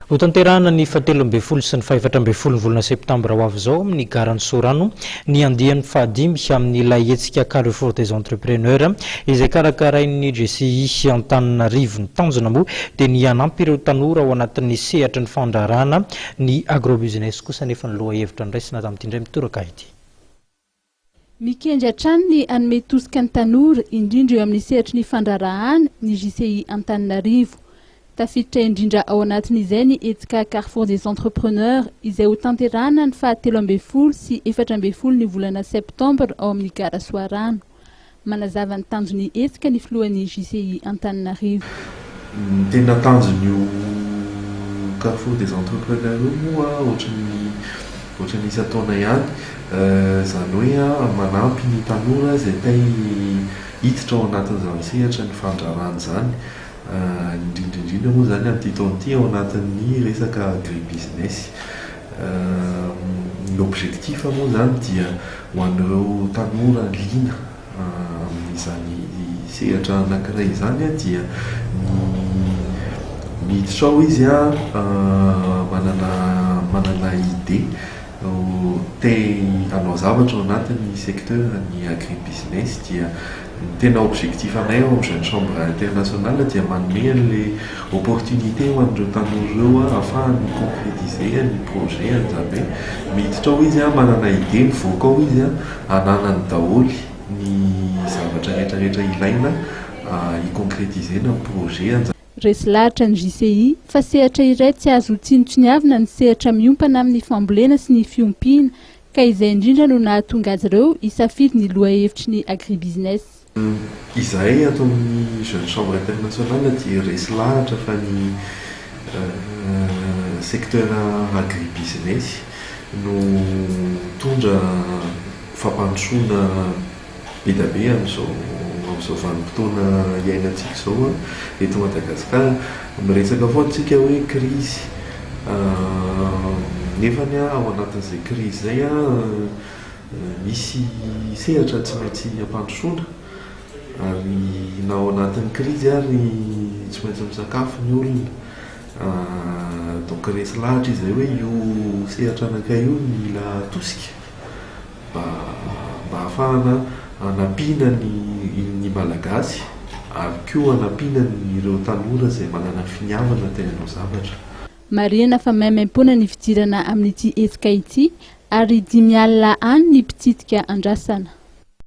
Hotanterahina ny fahatelo ambin'ny folo sy ny faha-14 ny volana septambra ho avy izao amin'ny garan'i Soarano ny andiany fahadimy amin'ilay hetsika Carrefour des entrepreneurs izay karakarain'ny JCI Antananarivo. Ny tanjona moa dia ny hanampy ireo tanora ao anatin'ny sehatry ny fandraharahana. Ny agrobusiness kosa nefa ny lohahevitra noraisina tamin'ity indray mitoraka ity. Mikendry hatrany ny hanome tosika ny tanora, indrindra eo amin'ny sehatry ny fandraharahana, ny JCI Antananarivo. Tafiditra indrindra ao anatin'izay ny hetsika Carrefour des entrepreneurs izay ho tanterahana ny faha-13 sy 14 ny volana septambra ao amin'ny gara Soarano. Manazava ny tanjon'ny hetsika ny filohan'ny JCI Antananarivo. Ny tena tanjon'io Carrefour des entrepreneurs io moa, ohatran'ny isan-taona ihany, zany hoe manampy ny tanora izay te hiditra ao anatin'izany sehatra ny fandraharahana izany, indrindra indrindra moa zany amin'ity taona ity ao anatin'ny resaka agribusiness. Ny objectif moa zany dia ho an'ireo tanora liana amin'izany sehatra anankiray izany dia ny miditra ao izy manana idée te hanao zavatra ao anatin'ny secteur ny agribusiness, dia ny tena objectif anay ao amin'ny Jeune Chambre Internationale dia manome an'le opportunité ho an'ireo tanora ireo ahafahany concrétiser ny projet. Zany hoe miditra ao izy manana idée, mivoaka ao izy ananany daholo ny zavatra rehetrarehetra ilaina hi-concrétiser-na ny projet. Resy lahatra ny JCI fa sehatra iray tsy azo tsinontsinoavina ny sehatra miompana amin'ny fambolena sy ny fiompiana, ka izay indrindra no nahatonga azy ireo hisafidy ny lohahevitry ny agribusiness. Izahay ato amin'ny Jeune Chambre Internationale dia resy lahatra fa ny secteur agribusiness no mitondra fampandrosoana be dia be amin'izao vanim-potoana iainantsika izao eto Madagasikara. Miresaka foana isika hoe crise, nefany ao anatin'izay crise izay misy sehatra tsy maintsy ampandrosoana, ary na ao anatin'ny crise ary tsy maintsy misakafo ny olona. Donc resy lahatra izahay hoe io sehatra anankiray io no mila atosika mba ahafahana hanampiana ny Malagasy ary koa hanampiana ireo tanora izay manana finiavana te hanao zavatra. Marihina fa maimaimpoana ny fidirana amin'ity hetsika ity ary 50 alina any ny mpitsidika andrasana.